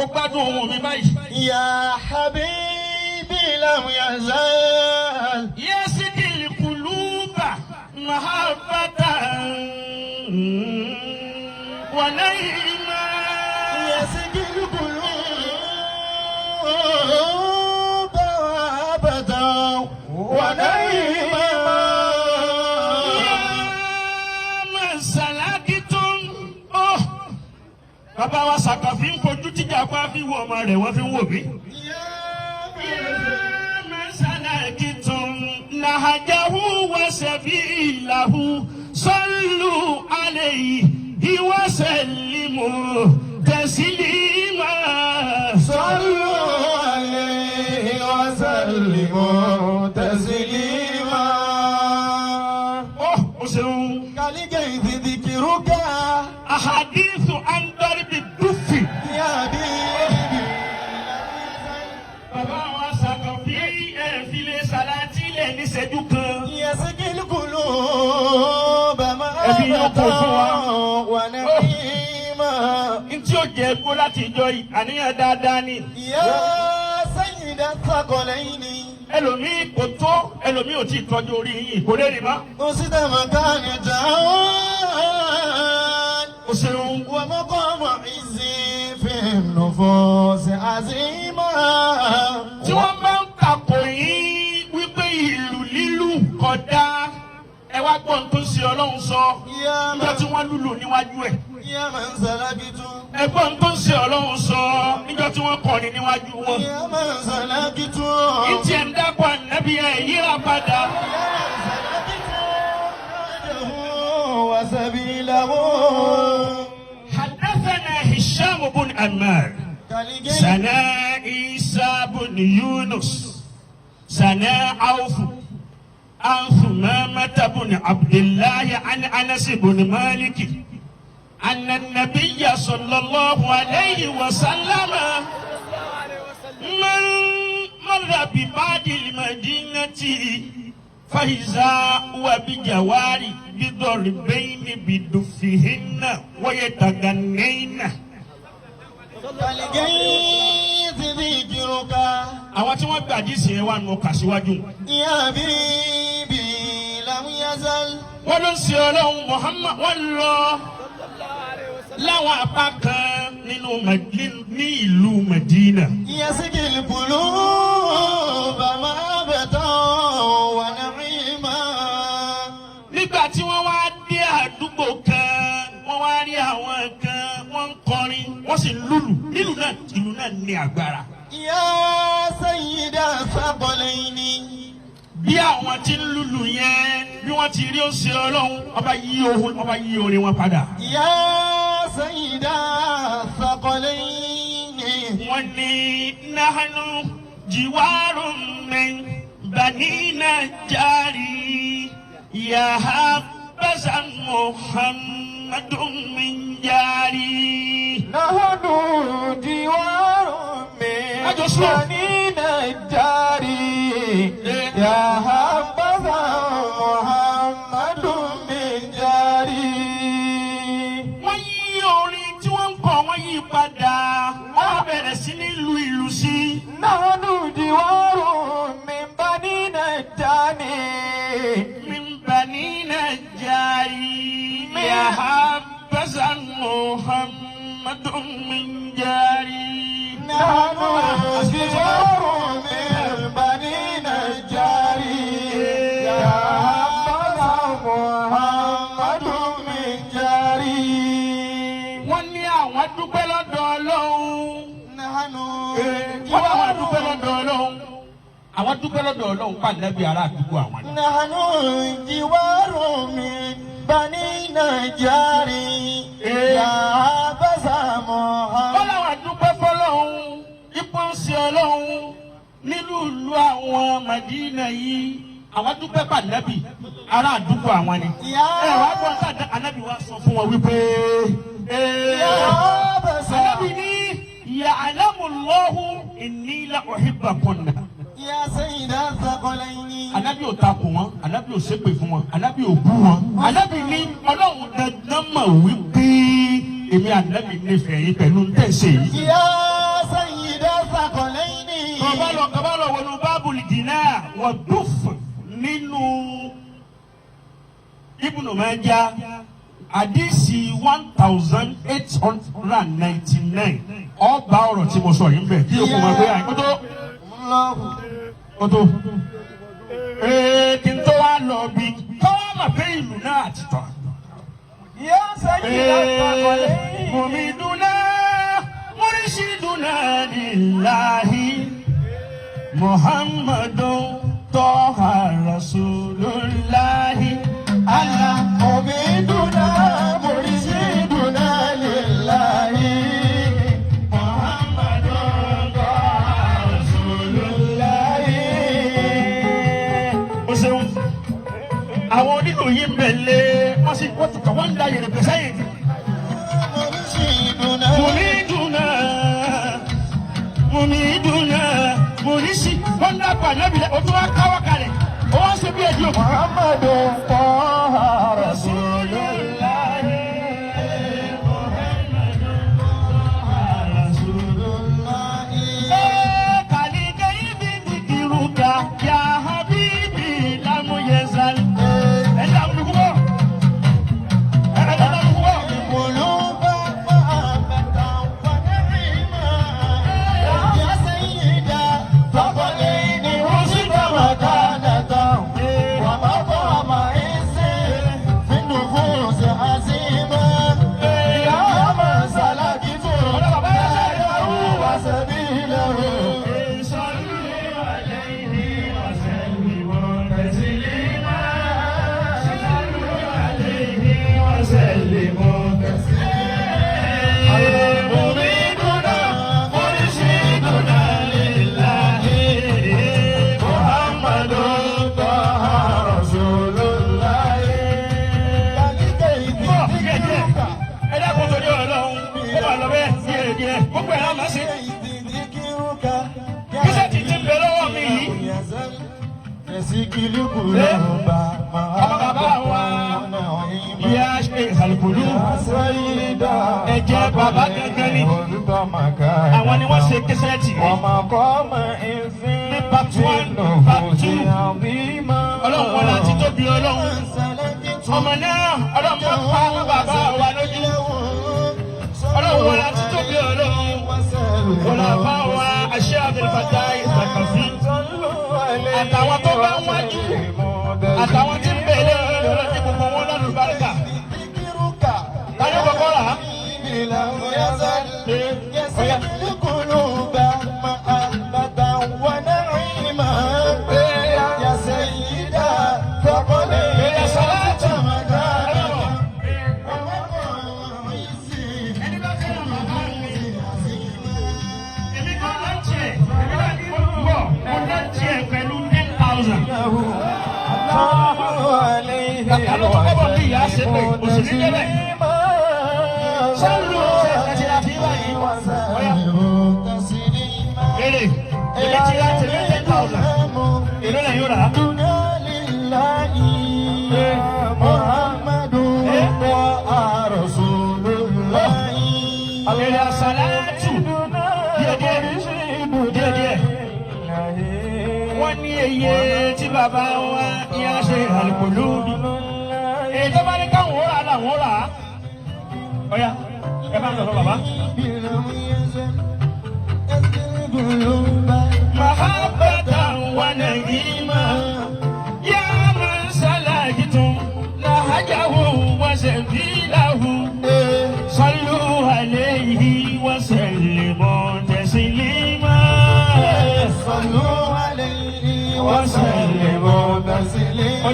Mo gbádùn ohun mi báyìí. يا حبيبي لم يزال يسقي القلوب محبة ونعيما. يسقي القلوب وابدا ونعيما. يا من سلكتم. Oh, bàbá wa Sàkàfí ń fojú tíjà pa fi wo ọmọ rẹ̀, wọ́n fi ń wò mí. يا من سلكتم نهجه وسبيله صلوا عليه وسلموا تسليما. صلوا عليه وسلموا تسليما. Oh, o ṣeun. كالغيث ذكرك. أحاديث عن ضرب الدف. يا حبيبي. Bàbá wa Sàkànfí ẹ̀ fi lè ṣàlàtì lẹ̀ níṣẹ́jú kan. يسقي القلوب Ẹbí yóò kó fún wa. محبة ونعيما. Ntí ó jẹ́ gbó láti ìjọ yìí, àníyàn dáadáa ni. يا سيد الثقلين. Ẹlòmíì kò tó, ẹlòmíì ò tí ì tọ́jú orí yìí, kò lè rìn mọ́. أسد مكانة. O ṣeun. ومقام عز في النفوس عظيما. Tí wọ́n bá ń takò yín wípé ìlú lílù kódà, ẹ wá gbọ́n tó ń ṣe Ọlọ́run sọ يا níjọ́ tí من wọ́n lùlù níwájú ẹ̀. يا من سلكت. Ẹgbọ́n tó ń ṣe Ọlọ́run sọ níjọ́ tí wọ́n kọrin níwájú wọn. يا من سلكت. Ìtì ẹ̀ ń dákọ̀ ànábì ẹ̀ yíra padà. يا من سلكت نهجه وسبيله. حدثنا هشام بن عمار كالغيث. سنا عيسى بن يونس سنا عوف عن ثمامة بن عبد الله عن أنس بن مالك أن النبي صلى الله عليه وسلم من مر ببعض المدينة فإذا هو بجوار بضربين بدفهن ويتغنين. كالغيث ذكرك. Àwọn tí wọ́n gbàdí sí ẹ wà nù kà síwájú. يا حبيبي لم يزل. Wọ́n ló ń ṣe Ọlọ́run Muhammad, wọ́n lọ láwọn apá kan nínú ní ìlú Medina. يسقي القلوب محبة ونعيما. Nígbà tí wọ́n wá dé àdúgbò kan, wọ́n wá rí àwọn kan, wọ́n ń kọrin, wọ́n sì ń lùlù. Nílùú náà, ìlú náà ní agbára. يا سيد الثقلين. Bí àwọn tí ń lùlù yẹn, bí wọ́n ti rí òsè Ọlọ́run, ọba yí ohun, ọba yí orin wọn padà. يا سيد الثقلين. Wọ́n ní نحن جوار من بني النجار يا حبذا محمد من جاري. نحن جوار من Àjọ slow. بني النجار يا حبذا محمد من جاري. Wọ́n yí orin tí wọ́n ń kọ, wọ́n yí padà, wọ́n bẹ̀rẹ̀ sí ní lu ìlù sí. نحن جوار من بني النجار. من بني النجار يا حبذا محمد من جاري. نحن جوار من بني النجار يا حبذا محمد من جاري. Wọ́n ní àwọn dúpẹ́ lọ́dọ̀ Ọlọ́run. نحن Wọ́n bá wọn dúpẹ́ lọ́dọ̀ Ọlọ́run. Àwọn dúpẹ́ lọ́dọ̀ Ọlọ́run pàdánù ará àdúgbò àwọn ni. نحن جوار من بني النجار يا حبذا Wọ́n محمد. láwọn dúpẹ́ fọlọ́run ipò ń ṣe Ọlọ́run nílùú ìlú àwọn Màdínà yìí. Àwọn dúpẹ́ pàdánù ará àdúgbò àwọn ni. يا Ẹ wàá gbọ́n ká Ànábì wa sọ fún wọn wípé يا حبذا. Ànábì ní يعلم الله إني لأحبكن. يا سيد الثقلين. Ànábì ò takò wọn, Ànábì ò ṣépè fún wọn, Ànábì ò bú wọn. Ànábì ní Ọlọ́run dandan mọ̀ wípé èmi Ànábì nífẹ̀ẹ́ yín pẹ̀lú tẹ̀sẹ̀ yìí. يا Wàdúf nínú Ibn Majah, àdìsí 1899, ọba ọ̀rọ̀ tí mo sọ yìí ń bẹ̀ kí o kò máa gbé àyè kótó kótó. Ee, kí n tó wá lọ bí káwá mà pé ìlú náà ti tàn. يا سيد الثقلين. مميدنا مرشدنا لله محمد طه رسول الله الله. مميدنا مرشدنا لله محمد طه رسول الله. O ṣeun, àwọn onílù yìí ń bẹ̀ lé wọ́n sì wọ́n ti kàn wọ́n ń da yèrèpè sẹ́yìn. مرشدنا. Mùmídùnà, mùmídùnà, mùnísì wọn dàpọ̀ ànábìlẹ̀, o tún wá káwọ́ kalẹ̀, o wá ṣe bí ẹ̀dí òkú. محمد طه رسول الله. Kàlíkẹ́ ibi dìdìrúkà yà habibi lámúyẹsàl. Ẹ dàgbù kúbọ̀. Ẹ dàgbù kúbọ̀. قلوب محبة ونعيما يا سيدا ثقلين رشد مكانة ومقام عز في النفوس عزيما يا من سلكت نهجه وسبيله. صلوا عليه وسلموا تسليما. صلوا عليه وسلموا تسليما. مريدنا مرشدنا لله محمد طه رسول الله. Ẹ dákun, torí Ọlọ́run, ó wà lọ bẹ́ẹ̀ díẹ̀ díẹ̀, gbogbo ẹ̀ á máa ṣe. Kíṣẹ́ ti ti bẹ lọ́wọ́ mi yìí. Ọmọ bàbá wa ìyá ṣe ìsàlùkùlù. Ẹ̀jẹ̀ bàbá gangan ni. Àwọn ni wọ́n ṣe kẹsẹ̀tì yìí. Ní part one, part two. Ọlọ́run wọn láti tóbi Ọlọ́run. Ọmọ náà, Ọlọ́run máa pa àwọn bàbá wa lójú. Ọlọ́run wọn láti tóbi Ọlọ́run. Wọn là bá wa aṣẹ́ Abdulfatai Thaqafi. Àtàwọn tó bá ń wájú. Àtàwọn tí ń bẹ̀rẹ̀ lọ́dọ̀ tí gbogbo wọn lọ́dún bárúkà. Tani kọ́kọ́ rà á? يسد القلوب محبة ونعيما يا سيدا ثقلين يا صلاة. مكانة Ẹni bá fẹ́ràn bàbá mi. Èmi kọ́ ló ń tiẹ̀. Èmi náà ní mo bọ̀. Mo dá tiẹ̀ pẹ̀lú 10,000. Kàkà ló kọ́kọ́ bọ̀ bí ìyá ṣe pé òsì ní débẹ̀. Sọ́ọ̀lù ṣe ẹ̀sìn àti báyìí. Ọ̀yà. Èrè. Èmi ti ra tèmi 10,000. Èló lẹ̀ yóò rà á? محمد رسول الله. Èrè àsàlátù. Díẹ̀ díẹ̀. Díẹ̀ díẹ̀. Wọ́n ní iye tí bàbá wa ìyá ṣe àlùkòlóòdì. Èyí tó bá ní káwọn ó rà á làwọn ó rà á. Ọ̀yà, ẹ bá ń lọ sọ bàbá. محبة ونعيما يا من سلكتم نهجه وسبيله صلوا عليه وسلموا تسليما. صلوا عليه وسلموا Ọ̀dà. تسليما.